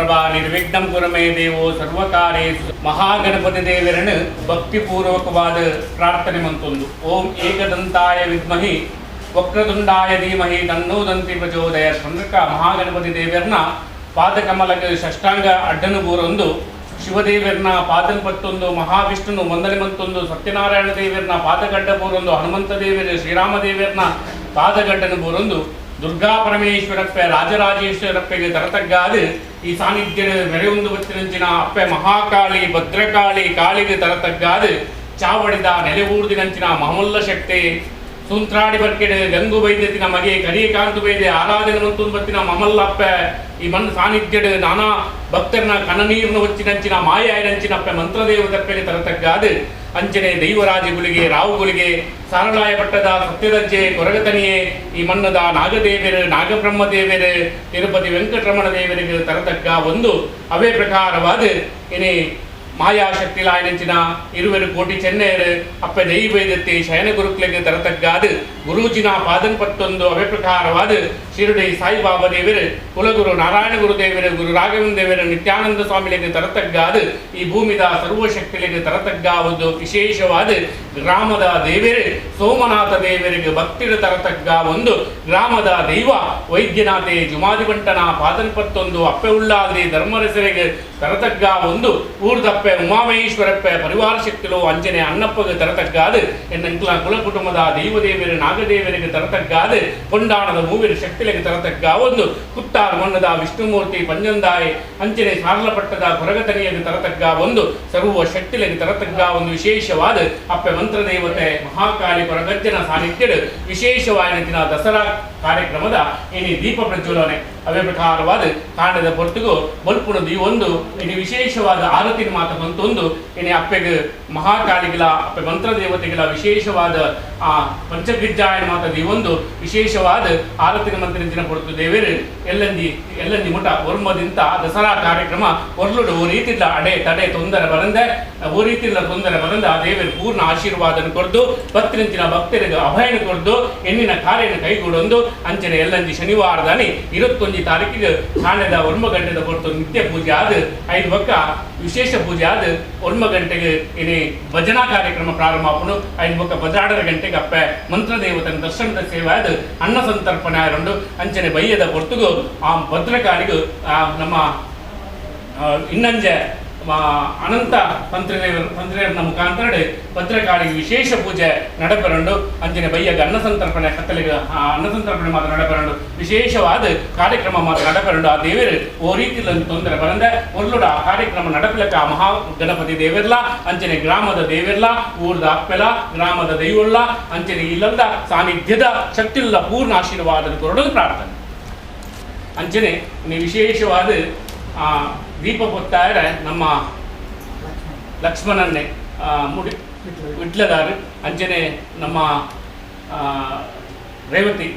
ಮಲಪ್ರಭಾ ನಿರ್ವಿಘ್ನಂ ಕುರುಮೇ ದೇವೋ ಸರ್ವಕಾರ್ಯೇಷು. ಮಹಾಗಣಪತಿ ದೇವರನ್ನು ಭಕ್ತಿಪೂರ್ವಕವಾದ ಪ್ರಾರ್ಥನೆ ಮಂತೊಂದು ಓಂ ಏಕದಂತಾಯ ವಿದ್ಮಹಿ ವಕ್ರತುಂಡಾಯ ಧೀಮಹಿ ತನ್ನೋ ದಂತಿ ಪ್ರಚೋದಯ ಸಂದಕ ಮಹಾಗಣಪತಿ ದೇವರನ್ನ ಪಾದಕಮಲಕ್ಕೆ ಷಷ್ಟಾಂಗ ಅಡ್ಡನು ಬೂರೊಂದು ಶಿವದೇವರನ್ನ ಪಾದನ್ ಪತ್ತೊಂದು ಮಹಾವಿಷ್ಣುನು ವಂದನೆ ಮಂತೊಂದು ಸತ್ಯನಾರಾಯಣ ದೇವರನ್ನ ಪಾದಗಡ್ಡ ಬೂರೊಂದು ಹನುಮಂತ ದೇವರು ಶ್ರೀರಾಮ ದೇವರನ್ನ ಪಾದಗಡ್ಡನು ಬೂರೊಂದು ದುರ್ಗಾ ಪರಮೇಶ್ವರಪ್ಪೆ ರಾಜರಾಜೇಶ್ವರಪ್ಪೆಗೆ ತರತಗ್ಗಾದು ಈ ಸಾನ್ನಿಧ್ಯದ ಮೆರೆಯೊಂದು ಬತ್ತಿನಂಚಿನ ಅಪ್ಪೆ ಮಹಾಕಾಳಿ ಭದ್ರಕಾಳಿ ಕಾಳಿಗೆ ತರತಗ್ಗಾದು ಚಾವಡಿದ ನೆಲೆವೂರ್ದಿನಂಚಿನ ಮಹಮಲ್ಲ ಶಕ್ತಿ ಸುಂತ್ರಾಡಿ ಬರ್ಕೆಡೆ ಗಂಗು ವೈದ್ಯತಿನ ಮಗೆ ಕರಿಯಕಾಂತು ವೈದ್ಯ ಆರಾಧನೆ ಮಂತುನ್ ಬತ್ತಿನ ಮಮಲ್ಲಪ್ಪೆ ಈ ಮನ್ ಸಾನ್ನಿಧ್ಯಡ್ ನಾನಾ ಭಕ್ತರನ ಕಣನೀರ್ನ ಹೊಚ್ಚಿನಂಚಿನ ಮಾಯ ಅಪ್ಪೆ ಮಂತ್ರದೇವತಪ್ಪೆಗೆ ತರತಗ್ಗಾದು ಅಂಚನೆ ದೈವರಾಜಗುಳಿಗೆ ರಾವುಗುಳಿಗೆ ಸಾರಳಾಯ ಪಟ್ಟದ ಸತ್ಯದಜ್ಜೆ ಕೊರಗತನಿಯೇ ಈ ಮನ್ನದ ನಾಗದೇವರು ನಾಗಬ್ರಹ್ಮ ದೇವರು ತಿರುಪತಿ ವೆಂಕಟರಮಣ ದೇವರಿಗೆ ತರತಕ್ಕ ಒಂದು ಅವೇ ಪ್ರಕಾರವಾದ ಇನಿ ಮಾಯಾಶಕ್ತಿಲಾಯನಂಚಿನ ಇರುವೆರು ಕೋಟಿ ಚೆನ್ನೆಯರು ಅಪ್ಪೆ ದೈವೇದತ್ತಿ ಶಯನ ಗುರುಕ್ಲೆಗೆ ತರತಗ್ಗಾದು ಗುರೂಜಿನ ಪಾದನ್ ಪತ್ತೊಂದು ಅವೇ ಪ್ರಕಾರವಾದ ಶಿರಡಿ ಸಾಯಿಬಾಬಾ ದೇವರು ಕುಲಗುರು ನಾರಾಯಣ ಗುರುದೇವರು ಗುರು ರಾಘವೇಂದ್ರ ದೇವರು ನಿತ್ಯಾನಂದ ಸ್ವಾಮಿಗಳಿಗೆ ತರತಗ್ಗಾದು ಈ ಭೂಮಿದ ಸರ್ವಶಕ್ತಿಗಳಿಗೆ ತರತಗ್ಗಾವುದು ವಿಶೇಷವಾದ ಗ್ರಾಮದ ದೇವರು ಸೋಮನಾಥ ದೇವರಿಗೆ ಭಕ್ತಿರ ತರತಗ್ಗ ಒಂದು ಗ್ರಾಮದ ದೈವ ವೈದ್ಯನಾಥೆ ಜುಮಾದಿಬಂಟನ ಪಾದನ್ ಪತ್ತೊಂದು ಅಪ್ಪೆ ಉಳ್ಳಾದ್ರಿ ಧರ್ಮರಸರಿಗೆ ತರತಗ್ಗ ಒಂದು ಊರ್ದಪ್ಪೆ ಉಮಾಮಹೇಶ್ವರಪ್ಪೆ ಪರಿವಾರ ಶಕ್ತಿಲು ಅಂಜನೆ ಅಣ್ಣಪ್ಪಗೆ ತರತಗ್ಗಾದು ಎನ್ನಂಕ್ಲ ಕುಲ ಕುಟುಂಬದ ದೈವದೇವರು ನಾಗದೇವರಿಗೆ ತರತಗ್ಗಾದು ಕೊಂಡಾಣದ ಮೂವಿರ ಶಕ್ತಿಲಿಗೆ ತರತಗ್ಗ ಒಂದು ಕುತ್ತಾರ್ ಮಣ್ಣದ ವಿಷ್ಣುಮೂರ್ತಿ ಪಂಜಂದಾಯಿ ಅಂಚನೆ ಸಾರಲಪಟ್ಟದ ಕೊರಗತನಿಯಲ್ಲಿ ತರತಗ್ಗ ಒಂದು ಸರ್ವ ಶಕ್ತಿಲಿಗೆ ತರತಗ್ಗ ಒಂದು ವಿಶೇಷವಾದ ಅಪ್ಪೆ ಮಂತ್ರದೇವತೆ ಮಹಾಕಾಳಿ ಕೊರಗಜ್ಜನ ಸಾನ್ನಿಧ್ಯಡ್ ವಿಶೇಷವಾದ ದಿನ ದಸರಾ ಕಾರ್ಯಕ್ರಮದ ಇನಿ ದೀಪ ಪ್ರಜ್ವಲನೆ ಅವೇ ಪ್ರಕಾರವಾದ ಕಾಂಡದ ಪೊರ್ತುಗು ಬಲ್ಪುಣದು ಈ ಒಂದು ಇನಿ ವಿಶೇಷವಾದ ಆರತಿನ ಮಾತ ಬಂತೊಂದು ಇನಿ ಅಪ್ಪೆಗೆ ಮಹಾಕಾಳಿಗಳ ಅಪ್ಪೆ ಮಂತ್ರದೇವತೆಗಳ ವಿಶೇಷವಾದ ಆ ಪಂಚಗಿಜ್ಜಾಯನ ಮಾತದ ಈ ಒಂದು ವಿಶೇಷವಾದ ಆರತಿನ ಮಂತ್ರ ಪೊರ್ತು ದೇವರು ಎಲ್ಲಂಜಿ ಎಲ್ಲಂಜಿ ಮುಟ ಒರ್ಮದಿಂತ ದಸರಾ ಕಾರ್ಯಕ್ರಮ ಒರ್ಲುಡು ಓ ರೀತಿಲ್ಲ ಅಡೆ ತಡೆ ತೊಂದರೆ ಬರಂದೆ ಓ ರೀತಿಲ್ಲ ತೊಂದರೆ ಬರಂದ ಆ ದೇವರು ಪೂರ್ಣ ಆಶೀರ್ವಾದನ ಕೊರ್ದು ಭಕ್ತರಿಂಚಿನ ಭಕ್ತರಿಗೆ ಅಭಯನ ಕೊರ್ದು ಎಣ್ಣಿನ ಕಾರ್ಯನ ಕೈಗೂಡೊಂದು ಅಂಚನೆ ಎಲ್ಲಂಜಿ ಶನಿವಾರದಾನಿ 21 ತಾರೀಕಿಗೆ ಕಾಣದ ಒರ್ಮ ಗಂಟೆದ ಹೊರತು ನಿತ್ಯ ಪೂಜೆ ಆದ 5 ಬಕ್ಕ ವಿಶೇಷ ಪೂಜೆ ಆದ ಒರ್ಮ ಗಂಟೆಗೆ ಇನಿ ಭಜನಾ ಕಾರ್ಯಕ್ರಮ ಪ್ರಾರಂಭ ಆಪುಂಡು 5 ಬಕ್ಕ 12 ಗಂಟೆಗೆ ಅಪ್ಪೆ ಮಂತ್ರದೇವತನ ದರ್ಶನದ ಸೇವೆ ಆದ ಅನ್ನ ಸಂತರ್ಪಣೆ ಆರುಂಡು ಅಂಚನೆ ಬಯ್ಯದ ಹೊರತುಗು ಆ ಭದ್ರಕಾಳಿಗೂ ಆ ನಮ್ಮ ಇನ್ನಂಜೆ ಅನಂತ ತಂತ್ರಿದೇವರ ಮುಖಾಂತರ ಭದ್ರಕಾಳಿಗೆ ವಿಶೇಷ ಪೂಜೆ ನಡಪರಂಡು ಅಂಜನೆ ಬಯ್ಯಗ ಅನ್ನ ಸಂತರ್ಪಣೆ ಕತ್ತಲಿಗೆ ಅನ್ನ ಸಂತರ್ಪಣೆ ಮಾತ್ರ ನಡಪರಂಡು ವಿಶೇಷವಾದ ಕಾರ್ಯಕ್ರಮ ಮಾತ್ರ ನಡಪರಂಡು ಆ ದೇವರು ಓ ರೀತಿಯಲ್ಲಿ ತೊಂದರೆ ಬರಂದೆ ಒರ್ಲುಡ ಆ ಕಾರ್ಯಕ್ರಮ ನಡಪಲಕ್ಕ ಆ ಮಹಾ ಗಣಪತಿ ದೇವಿರ್ಲ ಅಂಚನೆ ಗ್ರಾಮದ ದೇವಿರ್ಲ ಊರ್ದ ಅಪ್ಪೆಲ ಗ್ರಾಮದ ದೈವಳ್ಳ ಅಂಚನೆ ಇಲ್ಲದ ಸಾನ್ನಿಧ್ಯದ ಶಕ್ತಿಯುಳ್ಳ ಪೂರ್ಣ ಆಶೀರ್ವಾದ ಕೊರಡು ಪ್ರಾರ್ಥನೆ. ಅಂಚನೆ ವಿಶೇಷವಾದ ಆ ದೀಪ ಹೊತ್ತಾರೆ ನಮ್ಮ ಲಕ್ಷ್ಮಣನ್ನೇ ಮುಡಿ ವಿಟ್ಲದಾರು ಅಂಚನೆ ನಮ್ಮ ರೇವತಿ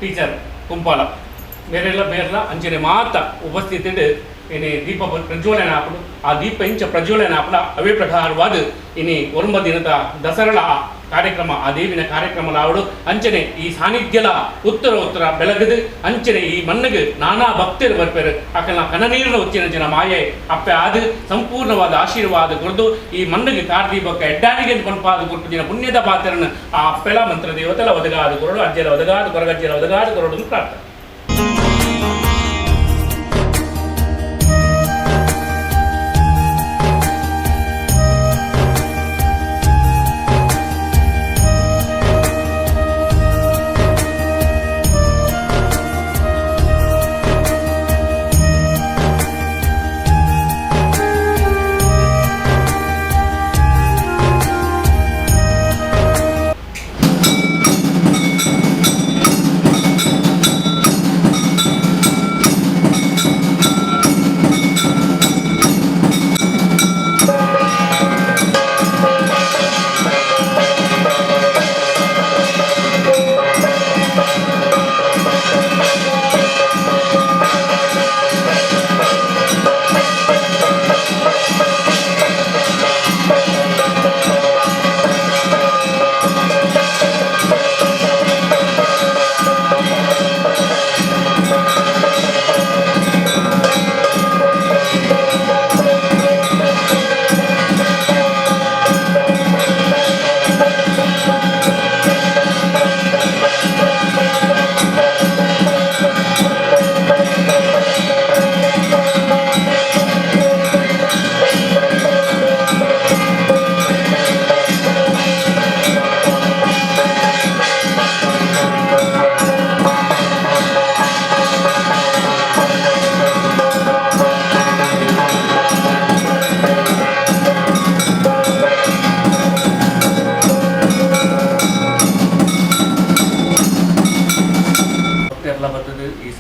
ಟೀಚರ್ ಕುಂಪಾಲ ಬೇರೆಲ್ಲ ಬೇರೆಲ್ಲ ಅಂಚನೆ ಮಾತ ಉಪಸ್ಥಿತಿ ಇನಿ ದೀಪ ಪ್ರಜ್ವಲನೆ ಆಪಡು ಆ ದೀಪ ಇಂಚ ಪ್ರಜ್ವಲನೆ ಆಪಡ ಅವೇ ಪ್ರಕಾರವಾದ ಇನಿ ಒರ್ಮ ದಿನದ ದಸರಳ ಕಾರ್ಯಕ್ರಮ ಆ ದೇವಿನ ಕಾರ್ಯಕ್ರಮ ಲಾವಡು ಅಂಚನೆ ಈ ಸಾನ್ನಿಧ್ಯಲ ಉತ್ತರ ಉತ್ತರ ಬೆಳಗದು ಅಂಚನೆ ಈ ಮಣ್ಣಿಗೆ ನಾನಾ ಭಕ್ತರು ಬರ್ಪೇರು ಅಕಲ ಕಣನೀರಿನ ಉಚ್ಚಿನ ಜನ ಮಾಯೆ ಅಪ್ಪೆ ಆದು ಸಂಪೂರ್ಣವಾದ ಆಶೀರ್ವಾದ ಕೊರದು ಈ ಮಣ್ಣಿಗೆ ಕಾರ್ದೀಪಕ್ಕ ಎಡ್ಡಾನಿಗೆ ಪಂಪಾದ ಕೊಟ್ಟು ದಿನ ಪುಣ್ಯದ ಪಾತ್ರನ ಆ ಅಪ್ಪೆಲ ಮಂತ್ರ ದೇವತೆಲ ಒದಗಾದ ಕೊರಡು ಅಜ್ಜಲ ಒದಗಾದ ಕೊರಗಜ್ಜಲ ಒದಗಾದ ಕೊರಡು ಪ್ರಾರ್ಥನೆ.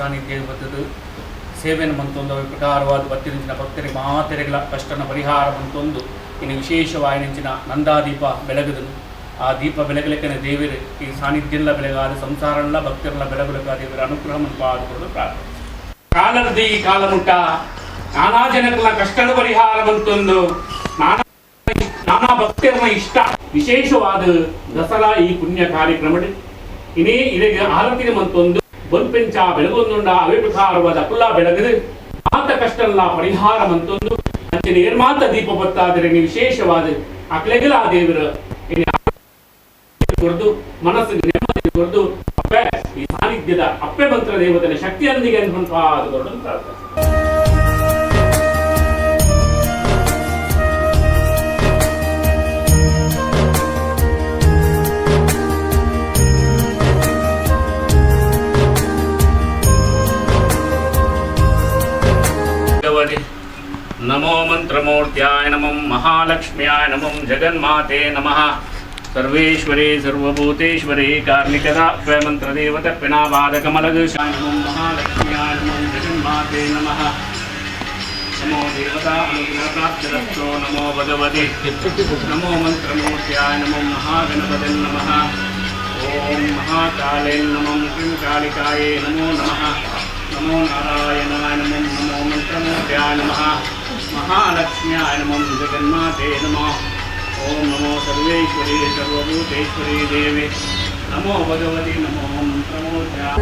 ಸಾನ್ನಿಧ್ಯ ಬತ್ತದು ಸೇವೆಯನ್ನು ಮಂತೊಂದು ಅವು ಪ್ರಕಾರವಾದ ಬತ್ತಿನಿಂಚಿನ ಭಕ್ತರಿಗೆ ಮಾತೆರೆಗಳ ಕಷ್ಟನ ಪರಿಹಾರ ಮಂತೊಂದು ಇನ್ನು ವಿಶೇಷವಾಯಿನಿಂಚಿನ ನಂದಾದೀಪ ಬೆಳಗುದನು. ಆ ದೀಪ ಬೆಳಗಲಿಕ್ಕನೆ ದೇವರು ಈ ಸಾನ್ನಿಧ್ಯಲ್ಲ ಬೆಳಗಾದ ಸಂಸಾರಲ್ಲ ಭಕ್ತರಲ್ಲ ಬೆಳಗುಲಕ ದೇವರ ಅನುಗ್ರಹ ಪಾದುಕೊಂಡು ಪ್ರಾರ್ಥನೆ. ಕಾಲರ್ದಿ ಕಾಲಮುಟ್ಟ ನಾನಾ ಜನಗಳ ಕಷ್ಟದ ಪರಿಹಾರ ಬಂತೊಂದು ನಾನಾ ನಾನಾ ಭಕ್ತರನ್ನ ಇಷ್ಟ ವಿಶೇಷವಾದ ದಸರಾ ಈ ಪುಣ್ಯ ಕಾರ್ಯಕ್ರಮ ಇನೇ ಇದಕ್ಕೆ ಆರತಿನ ಮಂತೊಂದು ಬೊಲ್ಪೆಂಚ ಬೆಳಗೊಂದುಂಡ ಅವೇ ಪ್ರಕಾರವಾದ ಅಕುಲ್ಲ ಬೆಳಗದು ಮಾತ ಕಷ್ಟಲ್ಲ ಪರಿಹಾರ ಮಂತೊಂದು ಅಂಚಿನ ಏರ್ಮಾತ ದೀಪ ಬತ್ತಾದರೆ ವಿಶೇಷವಾದ ಅಕ್ಲೆಗಲ ಆ ದೇವರ ಕೊರ್ದು ಮನಸ್ಸಿಗೆ ನೆಮ್ಮದಿ ಕೊರ್ದು ಅಪ್ಪೆ ಈ ಸಾನ್ನಿಧ್ಯದ ಅಪ್ಪೆ ಮಂತ್ರ ದೇವತೆಯ ಶಕ್ತಿಯೊಂದಿಗೆ ಅನ್ಕೊಂಡ್ ಪ್ರಾರ್ಥನೆ. ನಮೋ ಮಂತ್ರಮೂರ್ತ್ಯಾಯ ನಮೋ ಮಹಾಲಕ್ಷ್ಮ್ಯಾಯ ನಮೋ ಜಗನ್ಮಾತೆ ನಮಃ. ಸರ್ವೇಶ್ವರೇ ಸರ್ವಭೂತೇಶ್ವರೇ ಕಾರ್ಮಿಕದ ಮಂತ್ರದೇವತ ಪಿಣಾಪಾದಕಮಲದೃಶಾಯ ನಮೋ ಮಹಾಲಕ್ಷ್ಮ್ಯಾಯ ನಮೋ ಜಗನ್ಮಾತೆ ನಮಃ. ನಮೋ ದೇವತಾ ಅನುಗ್ರಹ ಪ್ರಾಪ್ತಿರಸ್ತೋ ನಮೋ ಭಗವತಿ ನಮೋ ಮಂತ್ರಮೂರ್ತ್ಯಾಯ ನಮೋ ಮಹಾಗಣಪತಿ ನಮಃ. ಓಂ ಮಹಾಕಾಲೇ ನಮೋ ಕ್ರೀಂ ಕಾಳಿಕಾಯೇ ನಮೋ ನಮಃ. ನಮೋ ನಾರಾಯಣಾಯ ನಮೋ ನಮೋ ಮಂತ್ರಮೂರ್ತ್ಯಾಯ ನಮಃ. ಮಹಾಲಕ್ಷ್ಮ್ಯಾಯ ನಮೋ ಜಗನ್ಮಾತೆ ನಮಃ. ಓಂ ನಮೋ ಸರ್ವೇಶ್ವರಿ ಸರ್ವಭೂತೇಶ್ವರಿ ದೇವಿ ನಮೋ ಭಗವತಿ ನಮೋ ಮಂತ್ರಮೂರ್ತ್ಯಾಯ.